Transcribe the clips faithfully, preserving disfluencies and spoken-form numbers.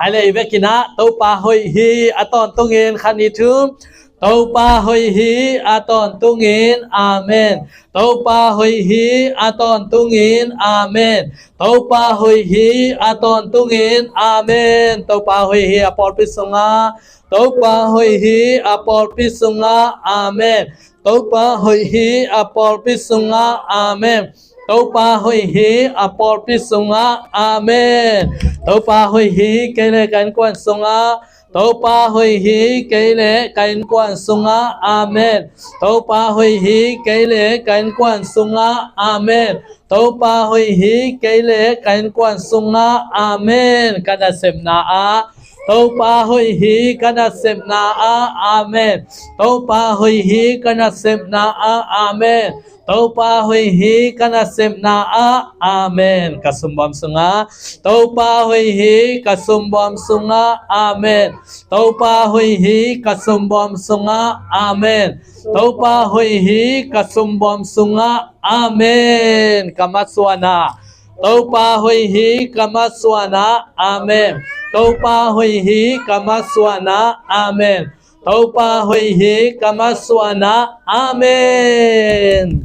Hai le i vekin ah, Topa hoih hi, a tawntungin khat ni thum. Topa hoih hi, a tawntungin, amen. Topa hoih hi, a tawntungin, amen. Topa hoih hi, a tawntungin, amen. Topa hoih hi a pawlpi sungah. Topa hoih hi a pawlpi sungah, amen. Topa hoih hi a pawlpi sungah, amen. Topa hoih hi a pawlpi sungah, amen. Topa hoih hi kei le ka innkuan sungah. Topa hoih hi kei le ka innkuan sungah, amen. Topa hoih hi kei le ka innkuan sungah, amen. Topa hoih hi kei le ka innkuan sungah, amen. Ka nasepna ah. Topa hoih hi ka nasepna ah, amen. Topa hoih hi ka nasepna ah, amen. Topa hoih hi ka nasepna ah, amen. Ka sumbawm sungah. Topa hoih hi ka sumbawm sungah, amen. Topa hoih hi ka sumbawm sungah, amen. Topa hoih hi ka sumbawm sungah, amen. Ka masuanah. Topa hoih hi ka masuanah, amen. Topa hoih hi ka masuanah, amen. Topa hoih hi ka masuanah, amen.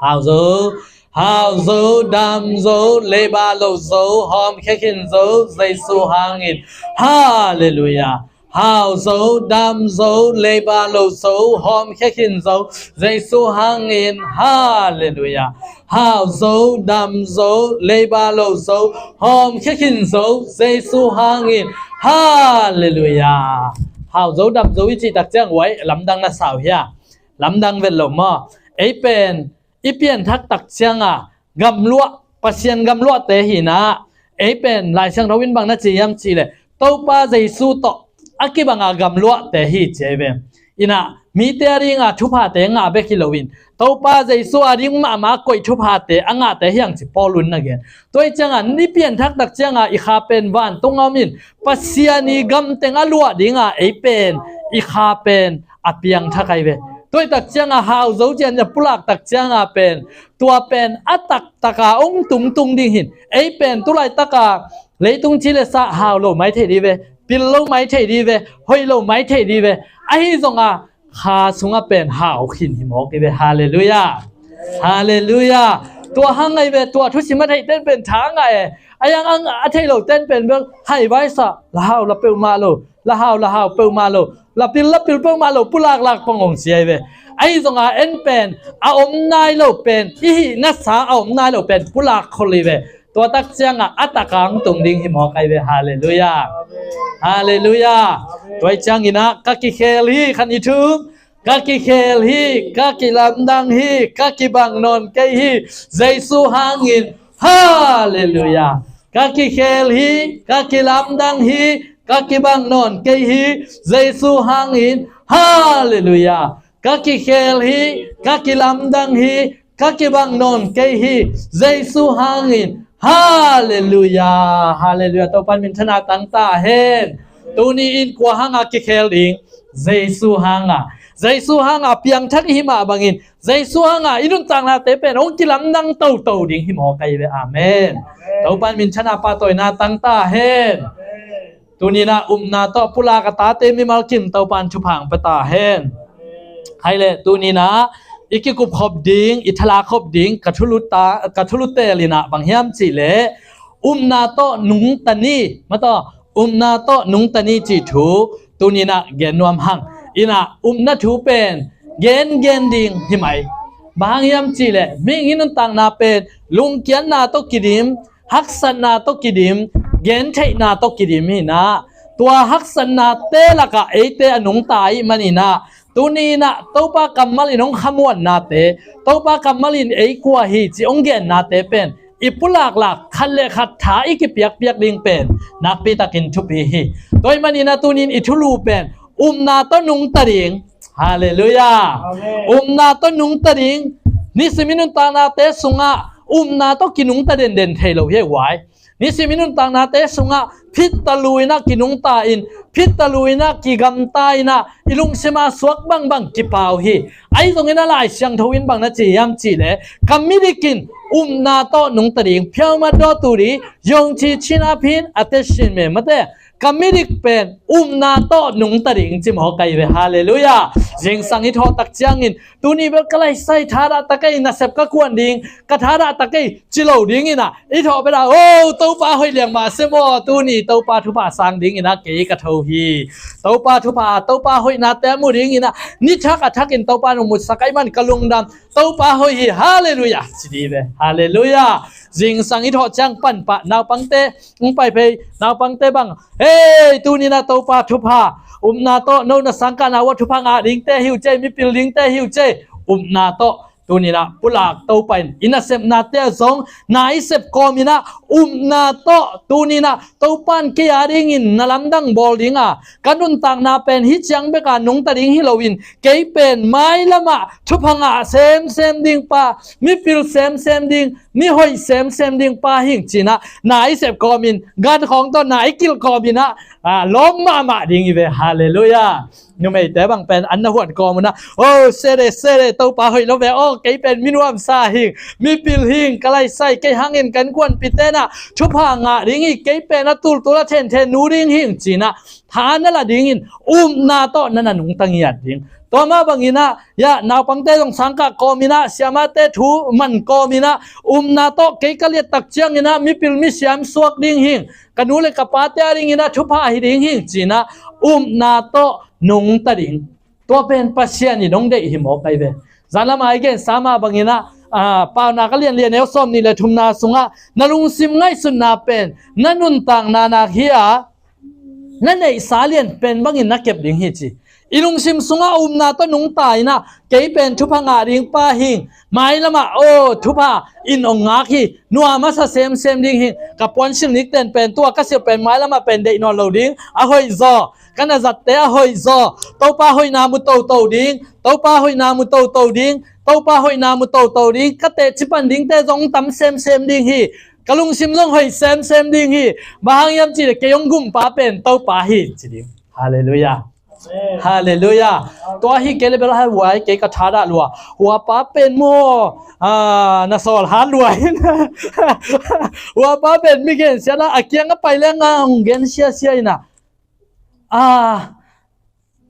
Hau zo, hau zo, dam zo, leiba lo zo, hawmkhia khin zo, Jesu hangin. Halleluiah. Hau zo, dam zo, leiba lo zo, hawmkhia khin zo, Jesu hangin. Halleluiah. Hau zo, dam zo, leiba lo zo, hawmkhia khin zo, Jesu hangin. Halleluiah. Hau zo, dam zo i cih tak ciang uai lamdang na sau hia? Lamdang vet lo maw? Ei pen i pianthak tak cianga gamluah, Pasian gamluahte hinah, ei pen Lai Siangtho in bang na ci hiam cihleh, Topa Jesu tawh a kibanga gamluahte hi ci ei ve. Inah mite a dinga thuphate ngah bek hi loin, Topa Jesu a ding mahmah koih thuphate a ngahte hiang ci Paul un na gen. Tua hi cianga ni pianthak tak cianga i kha pen vantung a om in, Pasian i gamteng a luah dinga ei pen i kha pen a piangthak ai ve. Tua hi tak cianga hau zo cian a pulak tak cianga pen, tua pen a taktaka ong tungtung ding hin. Ei pen tulaitaka leitung ci le sa hau lo mai thei di ve, pil lo mai thei di ve, hoih lo mai thei di ve. Ahi zonga kha sunga pen hau khin hi mawk di ve. Halleluiah. Halleluiah. Tua hang ai ve, tua thusim a theih ten pen tha ngah e. A yang a thei lo ten pen bel hai vaisa la hau la peuhmah lo, la hau la hau peuhmah lo, la pil la pil peuhmah lo, pulaklak pangong siai ve. Ahi zonga en pen a om nai lo pen, i hih nasa a om nai lo pen pulak khol hi ve. Tua tak cianga a takang tung ding hi mawk ai ve. Halleluiah. Halleluiah. Tua hi cianginah ka kikhel hi khan i thum. Ka kikhel hi, ka kilamdang hi, ka kibang nawn kei hi, Jesu hangin. Halleluiah. Ka kikhel hi, ka kilamdang hi, ka kibang nawn kei hi, Jesu hangin. Halleluiah. Ka kikhel hi, ka kilamdang hi, ka kibang nawn kei hi, Jesu hangin. Halleluiah. Halleluiah. Topan minthanna tangta hen. Tuni in kua hanga kikhel ding? Jesu hanga. Jesu hanga piangthak i hi mah bangin, Jesu hanga i nuntaknate pen hong kilamdang toto ding hi mawk ai ve. Amen. Topan minthanna pahtawina tangta hen. Tuninah upna tawh pulak a tate mimal kim Topan thupha hong pia ta hen. Hai le tuninah i kikup khop ding, i thalak khop ding ka thulu ta, ka thulu telinah bang hiam cihleh, upna tawh nungta ni, mataw, upna tawh nungta ni cih thu tuninah gen nuam hang. Inah upna thu pen gen gen ding hi mai. Bang hang hiam cihleh, mihing i nuntakna pen lungkiatna tawh kidim, haksatna tawh kidim, gentheihna tawh kidim hinah, tua haksatnate lakah eite a nungta ih maninah, tuninah Topa kammal in hong khamuannate, Topa kammal in ei kua hi ci hong gennate pen i pulaklak khat le khat tha i kipiakpiak ding pen nakpitakin thupi hi. Tua ih maninah tunin i thulu pen upna tawh nungta ding. Halleluiah. Amen. Upna tawh nungta ding. Nisim i nuntaknate sungah upna tawh kinungta denden thei lo hi uai. Nisim i nuntaknate sungah phittalu inah kinungta in, phittalu inah kigamta inah i lungsima suak bangbang kipau hi. Ahi zongin a Lai Siangtho in bang na ci hiam cihleh, ka midik in upna tawh nungta ding, phiaumat dawtu di, yongci chinaphin a tesin me mate. Ka midik pen upna tawh nungta ding ci mawk ahi ve. Halleluiah. Zingsang i thawh tak ciangin, tuni bel ka laisai thadah ta kei, nasep ka kuan ding, ka thadah ta kei ci lo dingin ah, i thawh bel ah, o, Topa hoih liang mah se maw, tuni Topa thupha sang dingin ah kei ka tho hi. Topa thupha, Topa hoihnate a mu dingin ah, ni thak a thakin Topa nong mutsak ahih man ka lungdam, Topa hoih hi, halleluiah ci ding ve. Halleluiah. Zingsang i thawh ciang pan pah naupangte, hong pai phei naupangte bang, hei, tuni-in ah Topa thupha, upna tawh no na sangkahna uh ah thupha ngah dingte hi uh cei, mipil dingte hi uh cei, upna tawh tuni-in ah pulak Topa in i nasepnate ah zong na i sep kawmin ah upna tawh tuni-in ah Topa in kei a dingin na lamdang bawl ding a, ka nuntakna pen hih ciang bek a nungta ding hi loin, kei pen mailam ah thupha ngah semsem ding pa, mipil semsem ding, mihoih semsem ding pa hi ing ci-in ah na i sep kawmin, gan khawng tawh na i kilh kawmin ah, ah, lawm mahmah ding hi ve. Halleluiah. Numeite bang pen an na huan kawm un ah, o, sede, sede, Topa hoih lo ve aw, kei pen mi nuamsa hi ing, mipil hi ing, ka laisai kei hangin ka innkuanpihte in ah thupha ngah ding hi, kei pen a tultul a thenthen nu ding hi ing ci-in ah tha na la dingin upna tawh na na nungta ngiat ding. Tua mah bangin ah, ya, naupangte zong sangkah kawmin ah, siamate thu man kawmin ah, upna tawh kei ka liat tak ciangin ah mipil misiam suak ding hi ing, ka nu le ka pate a dingin ah thupha hi ding hi ing ci-in ah upna tawh nungta ding. Tua pen Pasian in hong deih hi mawk ahi ve. Zanlam a i gensa mah bangin ah, ah, Paunak a lian li, a neu sawmnih le thumna sungah, na lungsim ngaihsutna pen na nuntakna nak hi a, na neihsa lian pen bangin na kep ding hi ci. I lungsim sungah upna tawh nungta in ah, kei pen thupha ngah ding pa hi ing, mailam ah, o, thupha in hong ngak hi, nuam a sa semsem ding hi ing, ka puansilh nikten pen, tua ka silh pen mailam ah pen deih nawn lo ding, a hoih zaw, ka na zatte a hoih zaw, Topa hoihna mu toto ding, Topa hoihna mu toto ding, Topa hoihna mu toto ding, ka teci pan dingte zong tam semsem ding hi, ka lungsim zong hoih semsem ding hi. Bang hang hiam cih leh kei hong gumpa pen Topa hi ci ding. Halleluiah. Amen. Halleluiah. Tua hi kei le bel hai uai, kei ka thadah lua. Huapa pen maw, ah, na sawl hat lua in. Huapa pen mi gensiatna a kiang a pai leng a hong gensia sia in ah, ah,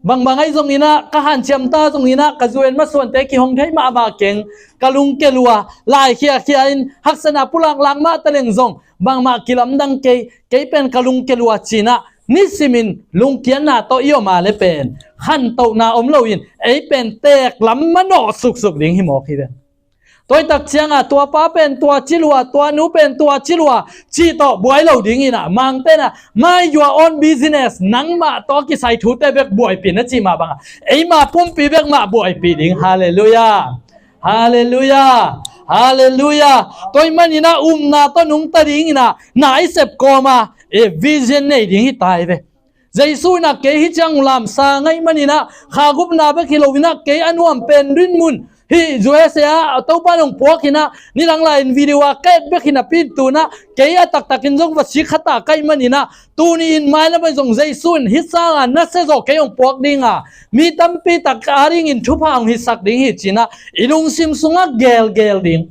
bangbang ahi zongin ah, ka hanciam ta zongin ah, ka zu-en masuante kihong thei mahmah keng, ka lungkia lua, lai khiakhia in, haksatna pulak lak mah ta leng zong, bangmah kilamdang kei, kei pen ka lungkia lua ci-in ah, nisimin lungkiatna tawh i om a le pen, khantohna om loin, ei pen teek lam manawh suksuk ding hi mawk hi ve. Tua hi tak ciangah, tua pa pen tua ci lua, tua nu pen tua ci lua, cih tawh buai lo dingin ah, Mangte in ah, mind your own business, nangmah tawh kisai thute bek buaipih na cih mah bangah, eima pumpi bek mah buaipih ding. Halleluiah. Halleluiah. Halleluiah. Tua ahih manin ah upna tawh nungta dingin ah, na i sep kawm a, e, vision nei ding hi ta hi ve. Jesu in ah kei hih ciang lamsang ahih manin ah, kha gupna bek hi loin ah, kei a nuam pen dinmun, hih U S A ah Topa in hong puak in ah, nidang lai-in video a ka et bek hi napi-in tu-in ah, kei a taktakin zong va sik kha ta ka hih manin ah, tuni-in mailam ah zong Jesu in hih sanga nasia zaw kei hong puak ding a, mi tampi tak a dingin thupha hong hisak ding hi ci-in ah, i lungsim sungah gelgel ding.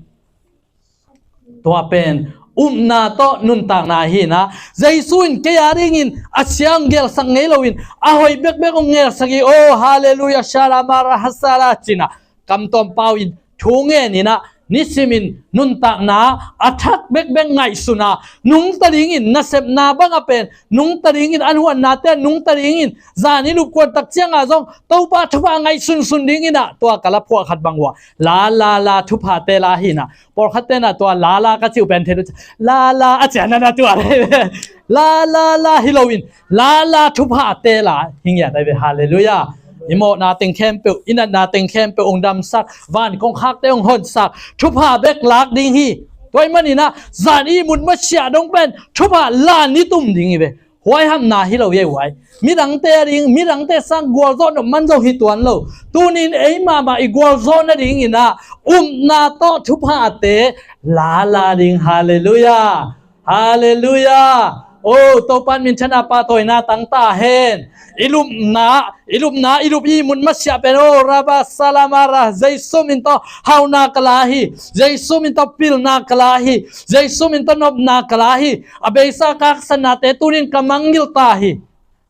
Tua pen upna tawh nuntakna hi in ah, Jesu in kei a dingin a sia hong gelsak ngei loin, a hoih bekbek hong gelsak hi. Oh, halleluiah, shalamara hasara ci-in ah, kamtuam pau in thu ngen in ah, nisimin nuntakna a thak bekbek ngaihsun a, nungta dingin nasepna bang a pen, nungta dingin an huannate, nungta dingin zan i lupkuan tak ciangah zong Topa thupha ngaihsunsun dingin ah, tua ka la phuah khat bang uh ah, la la la thuphate la hi in ah, pawlkhatte in ah tua la la ka cih uh pen thei lo, la la a cian a na tua la la la hi loin, la la thuphate la hi ngiat ahi ve. Halleluiah. I mawhna teng khempeuh, i natna teng khempeuh hong damsak, van kongkhakte hong honsak, thupha bek lak ding hi. Tua ahih manin ah, zan i ihmut masiah dong pen thupha la ni tum ding hi ve. Huaihamna hi lo hi ei uai. Midangte a ding, midangte sang gualzawh nop man zong hi tuan lo. Tuni-in ei mahmah i gualzawh nadingin ah, upna tawh thuphate la la ding. Halleluiah. Halleluiah. O Topa in minthanna pahtawina tang ta hen. I lupna, i lupna, i lup i ihmut masiah pen, o Rabba Salamara, Jesu min tawh hauhna ka la hi. Jesu min tawh pilna ka la hi. Jesu min tawh nopna ka la hi. A beisa ka haksatnate tunin ka mangngilh ta hi.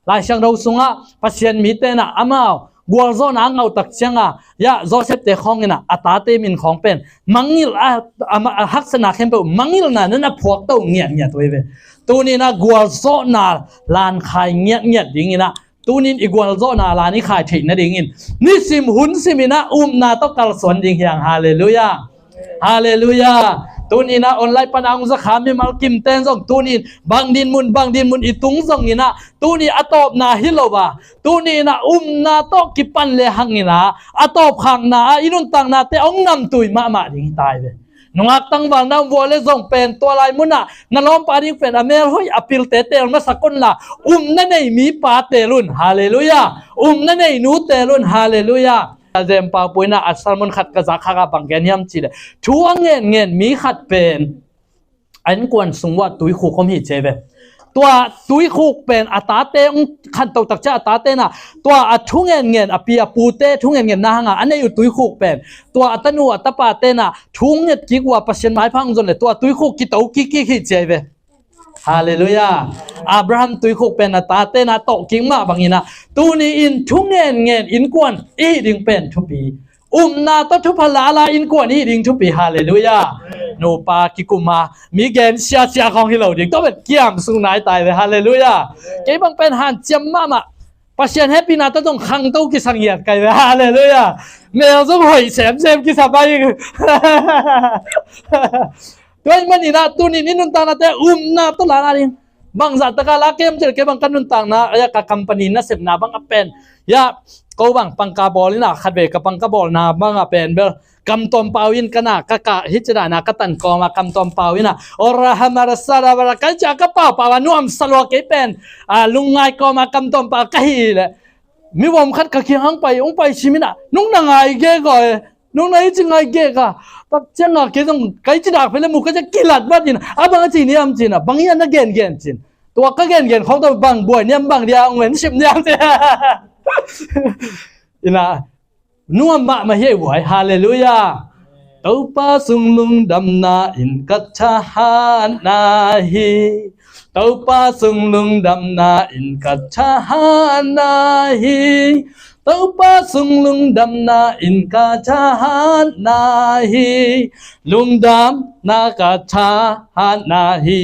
Lai Siangtho sungah Pasian mite in ah amau gualzawhna a ngah uh tak ciangin, ya, Joseph-te khawng in ah a tate min khawng pen mangngilh a, a, a haksatna khempeuh mangngilhna in a phuakto ngiatngiat uh hi ve. Tuni in ah gualzawhna lan khai ngiatngiat dingin ah, tunin i gualzawhna lan i khai theih nadingin nisim hun sim in ah upna tawh kalsuan ding hi hang. Halleluiah. Halleluiah. Tuni in ah online pan a hong za kha mimal kimten zong tuni in bang dinmun, bang dinmun i tung zongin ah, tuni a tawpna hi lo a, tuni in ah upna tawh kipan le hangin ah a tawpkhakna ah i nuntaknate hong namtui mahmah ding hi ta hi ve. Nungak tangvalna om vua le zong pen tua lai munah na lawmpa ding pen a melhoih a pilte teel masak unla, upna nei mipa teel un. Halleluiah. Upna nei nu teel un. Halleluiah. A zempau pui in ah a sermon khat ka zak khak a bang gen hiam cih leh, thu a ngenngen mi khat pen a innkuan sung uah tuikhuk om hi ci hi ve. Tua tuikhuk pen a tate hong khanto tak ciang a tate in ah tua a thu ngenngen, a pi a pute thu ngenngenna hangin a neih uh tuikhuk pen tua a tanu a tapate in ah thu nget kik uh a Pasian maipha hong zon leh tua tuikhuk kito kikkik hi ci hi ve. Halleluiah. Abraham tuikhuk pen a tate in ah tawh kik mah bangin ah, tuni in thu ngenngen innkuan i hih ding pen thupi. Upna tawh thupha lala innkuan i hih ding thupi. Halleluiah. Nupa kikum a, mi gen siasia khawng hi lo ding, tua pen kiam sung nai ta hi ve. Halleluiah. Kei bang pen hanciam mahmah. Pasian hehpihna tawh zong khangto kisa ngiat ka hi ve. Halleluiah. Mel zong hoih semsem kisa pai. Tua ahih manin ah tuni in i nuntaknate upna tawh lala ding. Bangzah tak a la kem cil, kei bang ka nuntakna, ya, ka company nasepna bang a pen, ya, ko bang pangka bawl in ah, khatvei ka pangka bawlna bang a pen bel, kamtuam pau in ka na, ka, ka hi ci dan a ka tan kawm a kamtuam pau in ah, ora hamara sara bara ka hi ci a ka pau pau a nuamsa lua kei pen, a, lungngai kawm a kamtuam pau ka hi leh, mi vom khat ka kiang hong pai, hong pai sim in ah, nung na ngai gek aw e, nung na i ci ngai gek a, tak ciang a kei zong ka i ci dak phe le mu ka ci kilat vat in, a bang a ci ni am ci in ah, bang hi a na gengen ci in. Tua ka gengen khawng tawh bang buai niam, bang dia hong en sim niam ci in ah, nuam mahmah hi ei buai. Halleluiah. Topa sung lungdamna in ka thahatna hi. Topa sung lungdamna in ka thahatna hi. Topa sung lungdamna in ka thahatna hi. Lungdamna ka thahatna hi.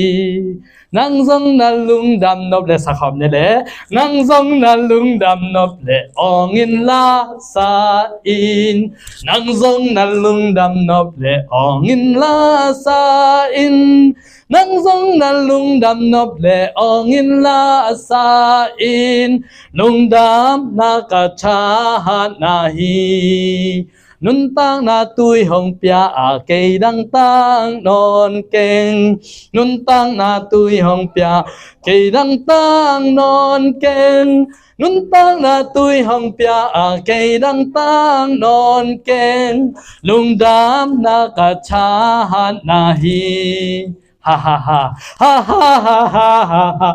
Nang zong na lungdam nop le, sakhawm ne le. Nang zong na lungdam nop le awng in la sa in. Nang zong na lungdam nop le awng in la sa in. Nang zong na lungdam nop le awng in la sa in. Lungdamna ka thahatna hi. Nuntakna tui hong pia a kei dang tang nawn keng. Nuntakna tui hong pia kei dang tang nawn keng. Nuntakna tui hong pia a kei dang tang nawn keng. Lungdamna ka thahatna hi. Ha ha ha. Ha ha ha ha ha ha.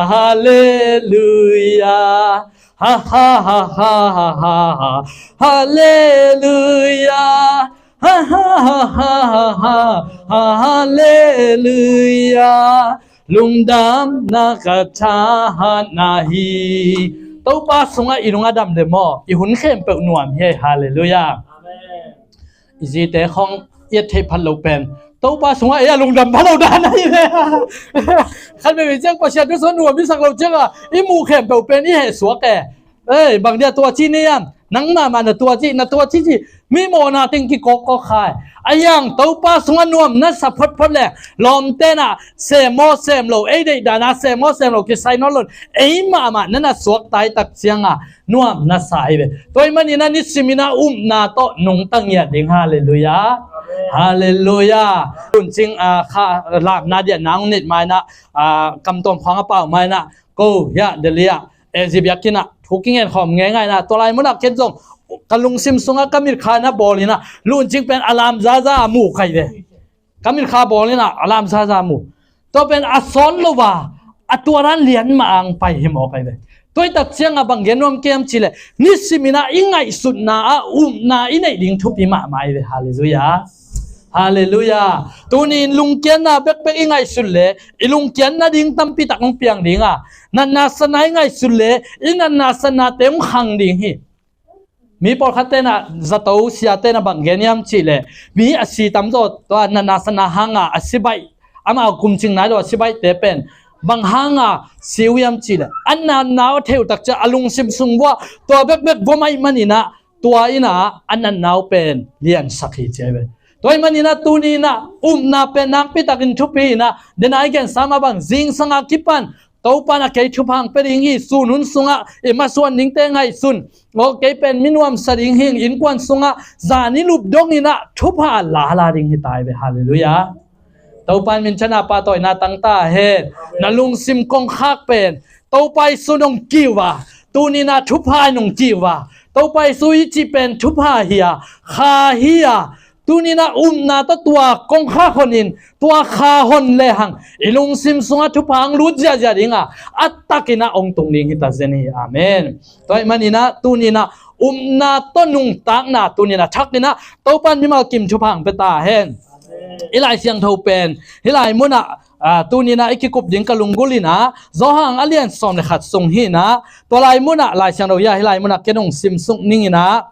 Halleluiah. Ha ha ha ha ha ha ha. Halleluiah. Ha ha ha ha ha ha. Halleluiah. Lungdamna ka thahatna hi. Topa sungah i lung a dam le maw, i hun khempeuh nuam hi. Halleluiah. Amen. I zite khawng i et theih phat lo pen Topa sungah ei a lungdam pha lo dan ahi ve. Khat veve ciang Pasian thu sungah nuam i sak lo ciangin i muh khempeuh pen i heh suak e. Ei, bang dia tua ci ni hiam? Nangmah mah na tua ci, na tua ci ci. Mi mawhna teng kikawkkawk khai. A hiang Topa sungah nuam na sa photphot le lawmte in ah sem aw sem lo, ei deih dan a sem aw sem lo kisai nawn lo in, ei mahmah na na suakta i tak ciangin nuam na sa hi ve. Tua ahih manin ah nisim in ah upna tawh nungta ngiat ding. Halleluiah. Amen. Halleluiah. Luncing, ah, kha, lamna diahna hong neih ma in ah, ah, kamtuam khawng a pau ma in ah, ko, ya, Delhi ah, eh, zibiak in ah thu kingen khawm ngeingai in ah, tua lai mun ah ken zong ka lungsim sungah ka mitkha in ah bawl in ah, luncing pen a lam zaza a mu ka hi ve. Ka mitkha bawl in ah a lam zaza mu. Tua pen a sawt lo a, a tua dan lian mah ang pai hi mawk ahi ve. Tua hi tak ciangah bang gen nuam ka hiam cih leh, nisim in ah i ngaihsutna ah upna i neih ding thupi mahmah ahi ve. Halleluiah. Halleluiah. Tuni in lungkiatna bekbek i ngaihsut leh i lungkiat nading tampi tak hong piang ding a, natna satna i ngaihsut leh i natna satnate hong khang ding hi. Mi pawlkhat ten ah, zato siate in ah bang gen hiam cih leh, mi a si tamzaw, tua natna satna hanga a si baih, amau kumcing nai lo a si baihte pen bang hanga si uh hiam cih leh, a natna uh a theih uh tak ciang a lungsim sung vuah tua bekbek vuam ahih manin ah, tua in ah a natna uh pen liansak hi ci ahi ve. Tua ahih manin ah tuni in ah upna pen nakpi takin thupi in ah, den a i gensa mah bang, zingsang a kipan Topa in ah kei thupha hong pia ding hi, sun hun sungah i masuan dingte ngaihsun, aw, kei pen mi nuamsa ding hi, innkuan sungah zan i lup dong in ah thupha lala ding hi ta hi ve. Halleluiah. Topa in minthanna, pahtawina tang ta hen. Na lungsim kongkhak pen Topa Jesu in hong ki uh a, tuni in ah thupha in hong ki uh a, Topa Jesu i cih pen thupha hi a, kha hi a, tuni in ah upna tawh tua kongkhak hon in, tua kha hon lehang i lungsim sungah thupha hong lut ziahziah ding a, a tak in ah hong tung ding hi ta zen hi. Amen. Tua ahih manin ah tuni in ah upna tawh nungtakna tuni in ah thak in ah Topa in mimal kim thupha hong pia ta hen. I Lai Siangtho pen hih lai munah, ah, tuni in ah i kikup ding ka lunggulh in ah, Johan a lian sawm le khat sung hi in ah, tua lai munah Lai Siangtho hi a, hih lai munah ken hong simsuk ning in ah,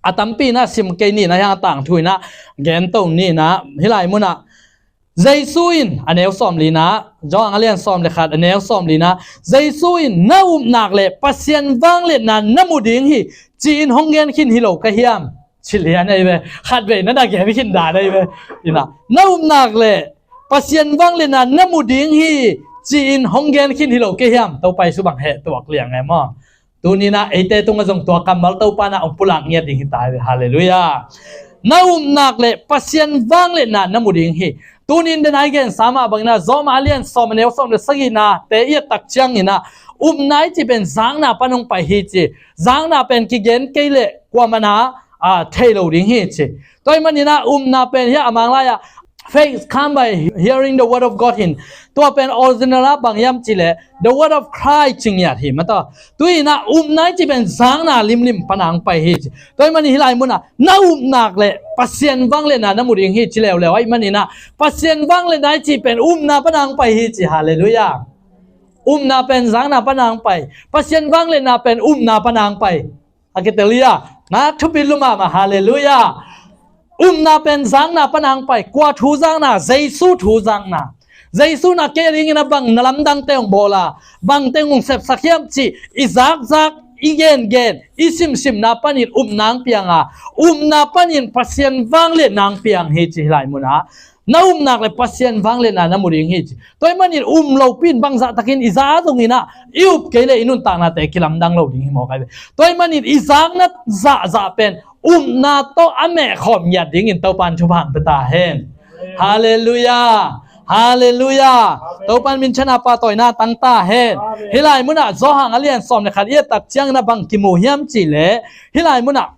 a tampi in ah sim kei ni in ah, hiang a tangthu in ah gen to ni in ah, hih lai munah Jesu in, a neu sawm li in ah, Johan a lian sawm le khat a neu sawm li in ah, Jesu in, "Na upna leh Pasian vangliatna na mu ding hi," ci-in hong gen khin hi lo ka hiam? Ci lian ahi ve. Khatvei na na gen khin dan ahi ve. In ah, "Na upna leh Pasian vangliatna na mu ding hi," ci-in hong gen khin hi lo ka hiam? Topa Jesu bang heh tuak liang e maw. Tuni in ah eite tungah zong tua kammal Topa in ah hong pulak ngiat ding hi ta hi ve. Halleluiah. "Na upna leh Pasian vangliatna na mu ding hi." Tuni in den a i gensa mah bangin ah, Rom a lian sawm a neu sawm le sagihnate i et tak ciangin ah, upna i cih pen zakna pan hong pai hi ci. Zakna pen kigen kei leh kuamah in ah, ah, thei lo ding hi ci. Tua ahih manin ah upna pen hiah a Mang lai-ah, "Faith come by hearing the word of God" hi in. Tua pen original ah bang hiam cih leh, "The word of Christ" ci ngiat hi mataw. Tua hi in ah upna i cih pen zakna limlim pan hong pai hi ci. Tua ahih manin hih lai munah, "Na upna leh Pasian vangliatna na mu ding hi," ci leuleu ahih manin ah, Pasian vangliatna i cih pen upna pan hong pai hi ci. Halleluiah. Upna pen zakna pan hong pai. Pasian vangliatna pen upna pan hong pai. A kitel hi a, na thupi lua mahmah, halleluiah. Upna pen zakna pan hong pai, kua thu zakna, Jesu thu zakna. Jesu in ah kei adingin ah bang na lamdangte hong bawl a, bangte hong sepsak hiam cih i zakzak, i gengen, i simsimna panin upna hong piang a, upna panin Pasian vangliatna hong piang hi ci hih lai munah. Na upna leh Pasian vangliatna na mu ding hi ci. Tua ahih manin um lopi in bangzah takin i za zongin ah, i up kei leh i nuntaknate kilamdang lo ding hi mawk ahi ve. Tua ahih manin i zakna zahzah pen upna tawh a mehkhawm ngiat dingin Topa in thupha hong pia ta hen. Halleluiah. Halleluiah. Topa in minthanna, pahtawina tang ta hen. Hih lai munah Johan a lian sawm le khat i et tak ciangin ah bang kimu hiam cih leh, hih lai munah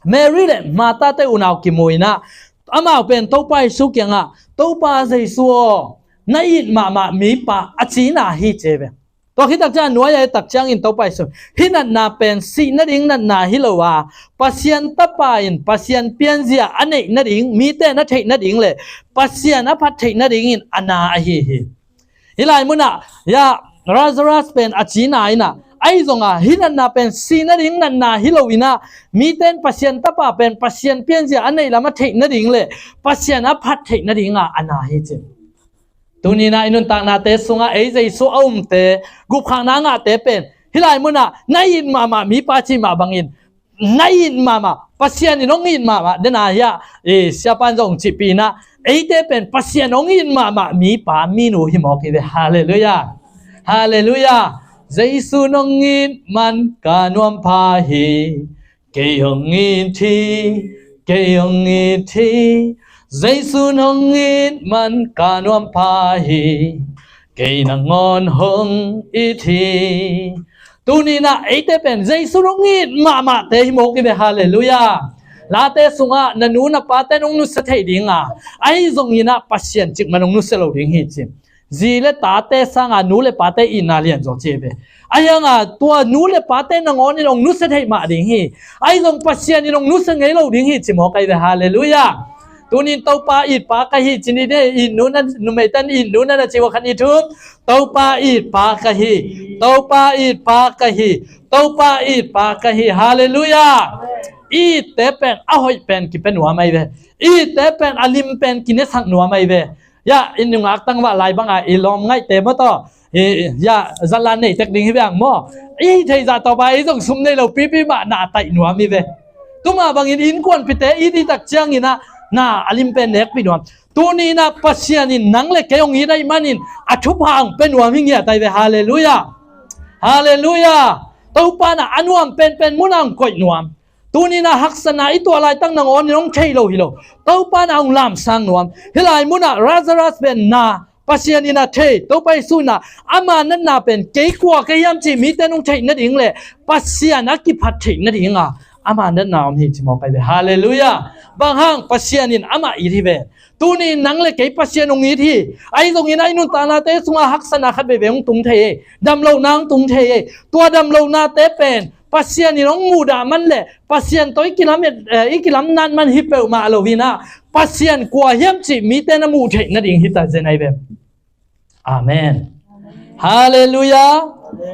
Mary leh Martha-te unau kimu in ah, amau pen Topa Jesu kiangah, "Topa Jesu aw, na it mahmah mipa," a cihna hi ci ve. Tua khit tak ciang a nuai-a i et tak ciangin Topa Jesu, "Hih natna pen sih nading natna hi lo a, Pasian Tapa in Pasian pianzia a neih nading, mite na theih nading leh Pasian a phat theih nadingin a na ahi hi." Hih lai munah, ya, Lazarus pen a cihna in ah, ahi zongin hih natna pen sih nading natna hi lo in ah, mite in Pasian Tapa pen Pasian pianzia a neih lam a theih nading leh Pasian a phat theih nadingah a na hi ci. Tuni in ah i nuntaknate sungah ei Jesu a umte, gupkhiatna a ngahte pen hih lai munah na it mahmah mipa cih mah bangin, na it mahmah, Pasian in hong it mahmah, den a hiah, eh, siapa in zong cihpih in ah, eite pen Pasian hong it mahmah mipa minu hi mawk hi ve. Halleluiah. Halleluiah. Jesu in hong it man ka nuam pha hi. Kei hong it hi. Kei hong it hi. Jesu in hong it man ka nuam pha hi. Kei nangawn hong it hi. Tuni in ah eite pen Jesu in hong it mahmahte hi mawk hi ve. Halleluiah. Late sungah na nu na pate in hong nusia thei ding a, ahi zongin ah Pasian cikmah in hong nusia lo ding hi ci. zi le tate sanga nu le pate itna lianzaw ci ve. Ahi hanga tua nu le pate nangawn in hong nusia thei mah ding hi. Ahi zong Pasian in hong nusia ngei lo ding hi ci mawk ahi ve. Halleluiah. Tunin Topa itpa ka hi ci ni, itnu na, numeite in itnu na na ci uh a, khat, nih, thum. Topa itpa ka hi. Topa itpa ka hi. Topa itpa ka hi. Halleluiah. Itte pen a hoih pen kipia nuam ahi ve. Itte pen a lim pen kinesak nuam ahi ve. Ya, i nungak tangvah lai banga i lawm ngaihte maw taw, ya, zatlan nei tek ding hi ve ang maw. I theih zah tawpa i zong sum nei lo pipi mah na a taih nuam hi ve. Tua mah bangin innkuanpihte i dih tak ciangin ah na a lim pen nekpih nuam. Tuni in ah Pasian in nang le kei hong it ahih manin a thupha hong pia nuam hi ngiat ahi ve. Halleluiah. Halleluiah. Topa in ah a nuam penpen munah hong koih nuam. Tuni in ah haksatna i tuah laitak nangawn in hong thei lo hi lo. Topa in ah hong lamsang nuam. Hih lai munah Lazarus pen na, Pasian in ah thei, Topa Jesu in ah ama natna pen kei kua ka hiam cih mite in hong theih nading le Pasian a kiphat theih nadinga ama natna om hi ci mawk ahi ve. Halleluiah. Bang hang? Pasian in amah it hi ve. Tuni in nang le kei Pasian hong it hi. Ahi zongin ah i nuntaknate sungah haksatna khat veivei hong tung thei hi. Damlohna hong tung thei hi. Tua damlohnate pen Pasian in hong muhdah man le Pasian tawh i kilam et, eh, i kilam nat man hi peuhmah lo in ah Pasian kua hiam cih mite na muh theih nading hi ta zen ahi ve. Amen. Halleluiah.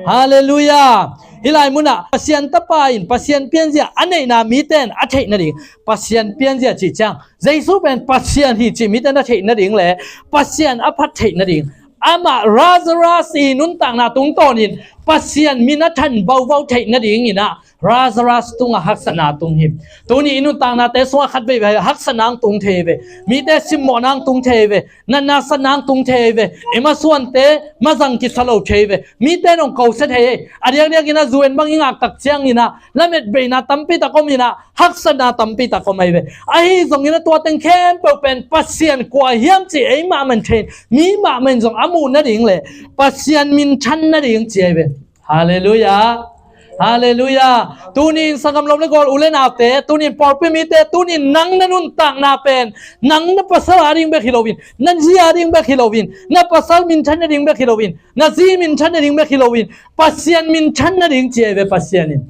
Halleluiah. Hih lai munah Pasian Tapa in Pasian pianzia a neihna mite in a theih nading, Pasian pianzia cih ciang Jesu pen Pasian hi cih mite in a theih nading le Pasian a phat theih nading, amah Lazarus i nuntakna tungtawnin Pasian min a than vauvau theih nadingin ah Lazarus tungah haksatna tung hi. Tuni i nuntaknate sungah khat veivei haksatna hong tung thei ve. Mite simmawhna hong tung thei ve. Natna satna hong tung thei ve. I masuante mazang kisa lo thei ve. Mite in hong kosia thei hi. A diakdiakin ah U N bang i ngak tak ciangin ah lametbeina tampi tak om in ah haksatna tampi tak om ahi ve. Ahi zongin ah tua teng khempeuh pen Pasian kua hiam cih ei mahmah in thei, mi mahmah in zong a muh nading le Pasian minthan nading ci ahi ve. Halleluiah. Halleluiah. Tunin sanggam lawm le gual, u le naute, tunin pawlpi mite, tunin nang na nuntakna pen nang na pasal a ding bek hi loin, na zi a ding bek hi loin, na pasal minthan nading bek hi loin, na zi minthan nading bek hi loin, Pasian minthan nading ci ahi ve Pasian in.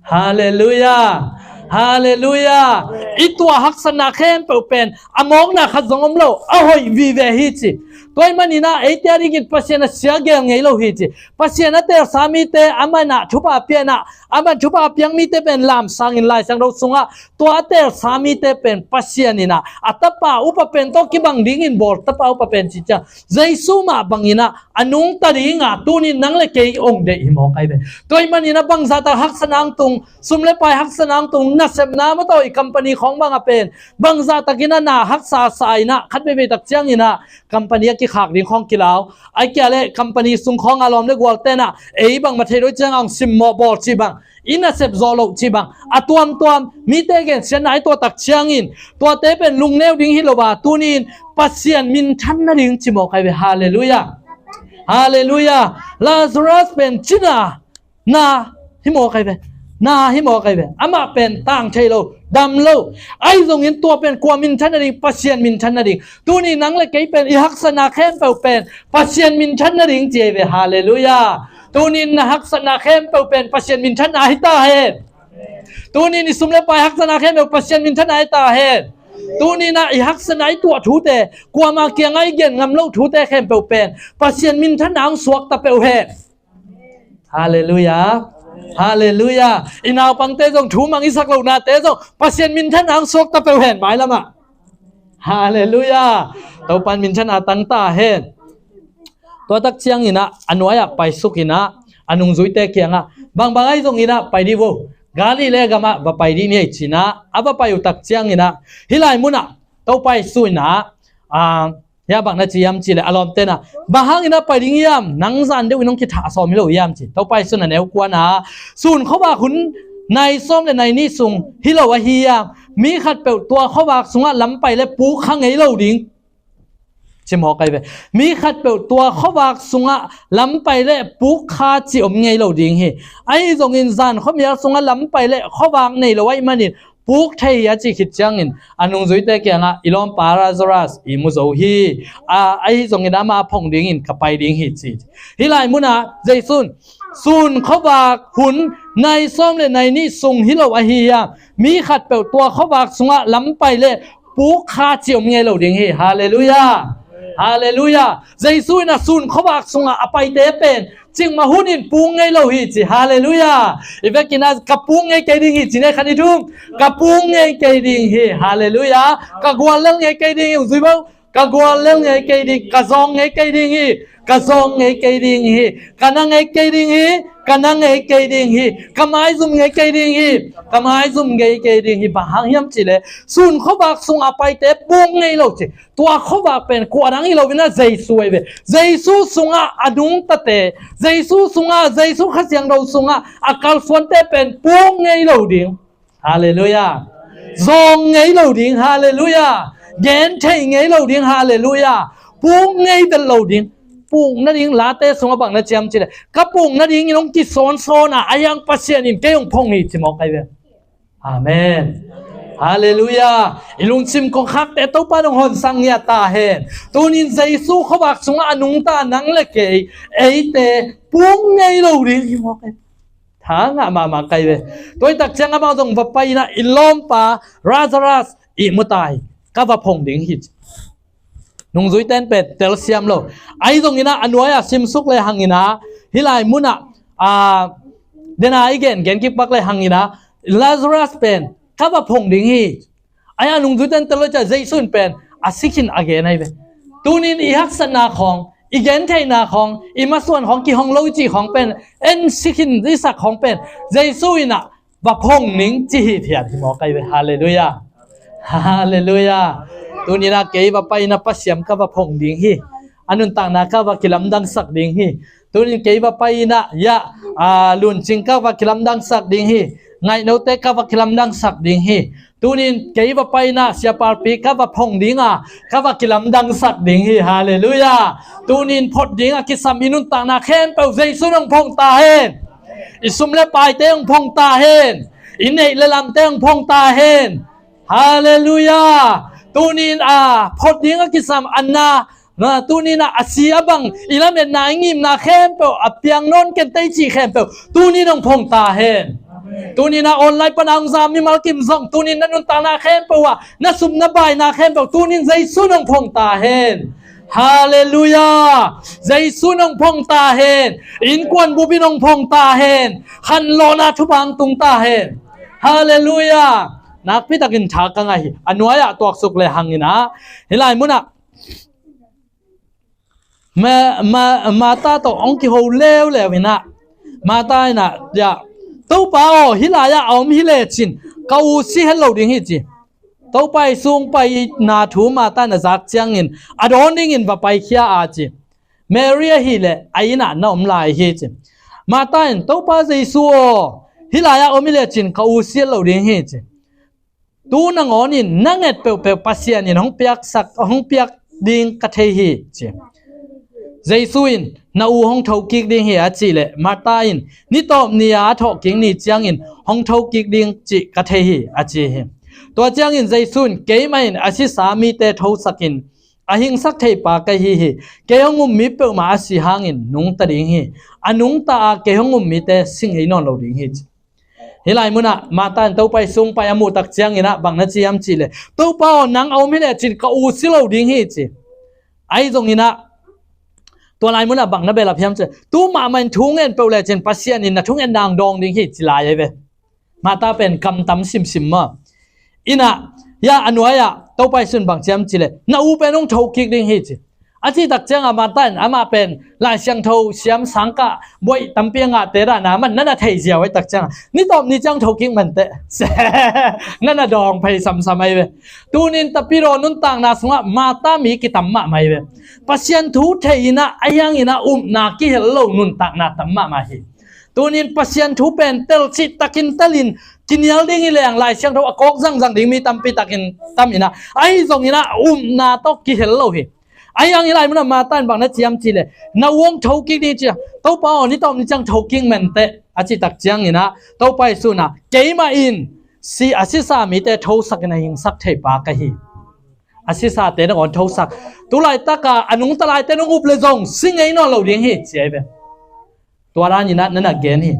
Halleluiah. Halleluiah. I tuah haksatna khempeuh pen a mawkna khat zong om lo, a hoih vive hi ci. Tua ahih manin ah eite a dingin Pasian a sia gel ngei lo hi ci. Pasian a teelsa mite amah in ah thupha pia in ah, amah in thupha piak mite pen lamsangin Lai Siangtho sungah tua a teelsa mite pen Pasian in ah a tapa upa pen tawh kibang dingin bawl tapa upa pen ci ciang Jesu mah bangin ah a nungta dinga tunin nang le kei hong deih hi mawk ahi ve. Tua ahih manin ah bangzahtak haksatna hong tung, sum le pai haksatna hong tung, nasepna maw taw i company khawng bangah pen bangzahtakin ah na haksa sa in ah khat veivei tak ciangin ah company a kikhak ding khawng kilau, ahih kei leh company sung khawng a lawm le gualte in ah ei bangmah thei lo ciangah hong simmawh bawl cih bang, i nasep zawh loh cih bang, a tuamtuam mite gensiatna i tuah tak ciangin tuate pen lungneu ding hi lo a, tunin Pasian minthan nading ci mawk ahi ve. Halleluiah. Halleluiah. Lazarus pen cina na hi mawk ahi ve. Na hi mawk ahi ve. Amah pen tang thei lo, dam lo. Ahi zongin tua pen kua minthan nading? Pasian minthan nading. Tuni nang le kei pen i haksatna khempeuh pen Pasian minthan nading ci ahi ve. Halleluiah. Tunin na haksatna khempeuh pen Pasian minthanna hi ta hen. Tunin i sum le pai haksatna khempeuh Pasian minthanna hi ta hen. Tunin ah i haksatna i tuah thute, kuamah kiangah i gen ngam loh thute khempeuh pen Pasian minthanna hong suakta peuh hen. Halleluiah. Halleluiah. I naupangte zong thu mang i sak lohnate zong Pasian minthanna hong suakta peuh hen mailamah. Halleluiah. Topan minthanna tang ta hen. Tua tak ciangin ah a nuai-ah paisuk in ah a nungzuite kiangah, bangbang ahi zongin ah pai dih vo, Galilee gamah va pai dih ni ei ci-in ah a va pai uh tak ciangin ah hih lai munah Topa Jesu in ah, ah, hia bang na ci hiam cih leh a lawmte in ah, bang hangin ah pai ding hiam, nang zan deuh in hong kithah sawm hi lo hiam ci. Topa Jesu in a neu kuan ah, sun khuavak hun nai sawm le nai nih sung hi lo ahi hiam? Mi khatpeuh tua khuavak sungah lam pai le puk kha ngei lo ding. Ci mawk ahi ve. Mi khatpeuh tua khuavak sungah lam pai le puk kha cih om ngei lo ding hi. Ahi zongin zan khuamial sungah lam pai le khuavak nei lo ahih manin puk thei hi a cih khit ciangin a nungzuite kiangah, "I lawmpa Lazarus i mu zo hi. A, ahi zongin ama phong dingin ka pai ding hi," ci. Hih lai munah Jesuh in, "Sun khuavak hun nai sawm le nai nih sung hi lo ahi hiam? Mi khatpeuh tua khuavak sungah lam pai le puk kha ci om ngei lo ding hi." Halleluiah. Halleluiah. Jesuh in a sun khuavak sungah a paite pen cikmah hunin puk ngei lo hi ci. Halleluiah. I vekin a, "Ka puk ngei kei ding hi," ci ne, khan i thum. "Ka puk ngei kei ding hi." Halleluiah. "Ka guallel ngei kei ding hi," hong zui bo. "Ka guallel ngei kei ding, ka zawng ngei kei ding hi, ka zawng ngei kei ding hi, ka na ngei kei ding hi, ka na ngei kei ding hi, ka maizum ngei kei ding hi, ka maizum ngei kei ding hi." Bang hang hiam cih leh sun khuavak sungah paite puk ngei lo ci. Tua khuavak pen kua dang hi lo in a, Jesuh ahi ve. Jesuh sungah a nungtate, Jesuh sungah, Jesuh Kha Siangtho sungah a kalsuante pen puk ngei lo ding. Halleluiah. Zawng ngei lo ding. Halleluiah. Gen thei ngei lo ding. Halleluiah. Puk ngei vet lo ding. Puk nading, Late sungah bang na ci hiam cih leh, "Ka puk nadingin hong kisawnsawn a, ahi hang Pasian in kei hong phong hi," ci mawk ahi ve. Amen. Halleluiah. I lungsim kongkhakte Topa in hong honsak ngiat ta hen. Tunin Jesuh khuavak sungah a nungta nang le kei, eite puk ngei lo ding hi mawk ahi. Tha ngah mahmah ka hi ve. Tua hi tak ciang amah zong va pai in a, "I lawmpa Lazarus i mu ta hi, ka va phong ding hi," ci. Nungzuite in pen telsiam lo. Ahi zongin a, a nuai-ah simsuk le hangin a, hih lai munah, a, dena i gen, gen kik pak le hangin a, "Lazarus pen ka va phong ding hi." Ahi a nungzuite in tel lo ciah Jesuh in pen a si khin a gen ahi ve. Tunin i haksatna khawng, i gentheihna khawng, i masuan khawng, kihong lo i cih khawng pen, en si khin i sak khawng pen Jesuh in a va phong ning ci hithiat hi mawk ahi ve. Halleluiah. Halleluiah. Tunin a kei va pai in a Pasian ka va phong ding hi. A nuntakna ka va kilamdangsak ding hi. Tunin kei va pai in a, ya, a, Luncing ka va kilamdangsak ding hi. Ngaihnote ka va kilamdangsak ding hi. Tunin kei va pai in a Siapalpi ka va phong ding a, ka va kilamdangsak ding hi. Halleluiah. Tunin phot ding a kisam i nuntakna khempeuh Jesuh in hong phong ta hen. I sum le paite hong phong ta hen. I neih le lamte hong phong ta hen. Halleluiah. Tunin a phot ding a kisam a na, na, tunin a, a si a bang, i lametna, i ngimna khempeuh a piang nawn kei ta i cih khempeuh tunin hong phong ta hen. Tunin a online pan a hong zam mimal kim zong tunin na nuntakna khempeuh ah, na sum na baina khempeuh tunin Jesuh in hong phong ta hen. Halleluiah. Jesuh in hong phong ta hen. Innkuan bup in hong phong ta hen. Khanlawhna thupha hong tung ta hen. Halleluiah. Nakpi takin tha ka ngah hi. A nuai-ah tuaksuk le hangin a, hih lai munah Ma-, Ma-, Martha tawh hong kiho leuleu in a, Martha in a, ya, "Topa aw, hih lai-ah a om hi lecin ka u si het lo ding hi," ci. Topa i sung paina thu Martha in a zak ciangin a dawn dingin va paikhia a ci. Mary ahih leh a inn ah na om lai hi ci. Martha in, "Topa Jesuh aw, hih lai-ah om hi lecin ka u si het lo ding hi," ci. "Tu nangawn in na nget peuhpeuh Pasian in hong piaksak, hong piak ding ka thei hi," ci. Jesuh in, "Na u hong thokik ding hi," a cih leh Martha in, "Ni tawp ni-a a thawhkik ni ciangin hong thokik ding cih ka thei hi," a ci hi. Tua ciangin Jesuh in, "Keimah in a sisa mite thosakin a hingsak thei pa ka hi hi. Kei hong um mi peuhmah a si hangin nungta ding hi. A nungta a kei hong um mite si ngei nawn lo ding hi," ci. Hih lai munah Martha in Topa i sung pai a muh tak ciangin a bang na ci hiam cih leh, "Topa aw, nang a om hi lecin ka u si lo ding hi," ci. Ahi zongin a, tua lai munah bang na belap hiam cih leh, "Tu mahmah in thu ngen peuh lecin Pasian in na thungetna hong dawng ding hi," ci lai ahi ve. Martha pen kam tam simsim maw. In a, ya, a nuai-ah Topa i sung in bang ci hiam cih leh, "Na u pen hong thokik ding hi," ci. A cih tak ciangah Martha in amah pen Lai Siangtho siam sangkah buaih tampi a ngahte dan a, amah in na na thei ziau a, tak ciangah, "Ni tawp ni ciang thokik menteh," na na dawng phei samsam ahi ve. Tunin tapidaw nuntakna sungah Martha mi kitam mahmah ahi ve. Pasian thu thei in a, ahi hangin a upna kihel lo nuntakna tam mahmah hi. Tunin Pasian thu pen tel cih takin telin kinial ding hi leng Lai Siangtho a kawk zangzang ding mi tampi takin tam in a, ahi zongin a upna tawh kihel lo hi. Ahi hang hih lai munah Martha in bang na ci hiam cih leh, "Na u hong thokik ding," ci a, "Topa aw, ni tawp ni ciang thokik menteh," a cih tak ciangin a, Topa i sung in a, "Keimah in si a sisa mite thosakin a hingsak thei pa ka hi. A sisate nangawn thosak. Tulaitaka a nungta laite nong up le zong si ngei nawn lo ding hi ci ai ve. Tua dan inah na na gen hi.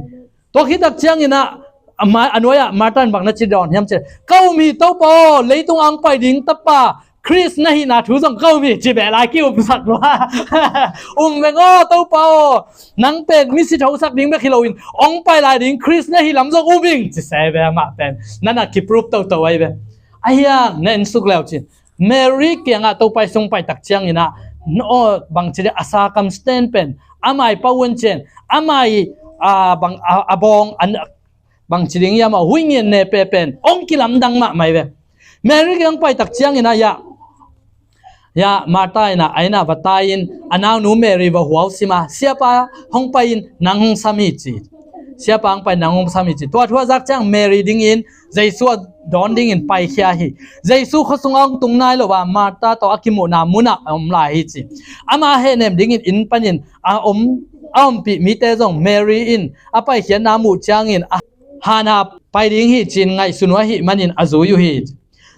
Tua khit tak cianginah a nuai-ah Martha in bang na ci dawn hiam ci leh, ka um hi Topa aw, leitung ang pai ding tapa Khrist na hihna thu zong ka um hi ci beh lai ki-umsak lua. Um veng aw Topa aw, nang pen misi thosak ding bek hi loin ong pai lai ding Khrist na hi lam zong um ing ci se ve amah pen. Na na ki-prove toto ai ve. A hiang na en suk leu cin. Mary kiangah Topa i sung pai tak cianginah, no, bangci ding a circumstance pen, amah i pau un cin, amah i, a, bang, a, a bawng, an, bangci ding i amah huih ngian ne pe pen ong kilamdang mahmah i ve. Mary kiang pai tak cianginah, ya, ya, Martha inah, a inah va tai-in, a naunu Mary va huau sima, siapa hong pai-in nang hong sam hi ci. Siapa hong pai nang hong sam hi ci. Tua thu a zak ciang Mary dingin, Jesu a dawn dingin paikhia hi. Jesu khuasung a hong tung nai lo a, Martha tawh a kimuhna munah a om lai hi ci. Ama hehnem dingin inn panin a om, a ompih mite zong Mary in a paikhiatna muh ciangin a hana pai ding hi ci-in ngaihsun uh ahih manin a zui uh hi.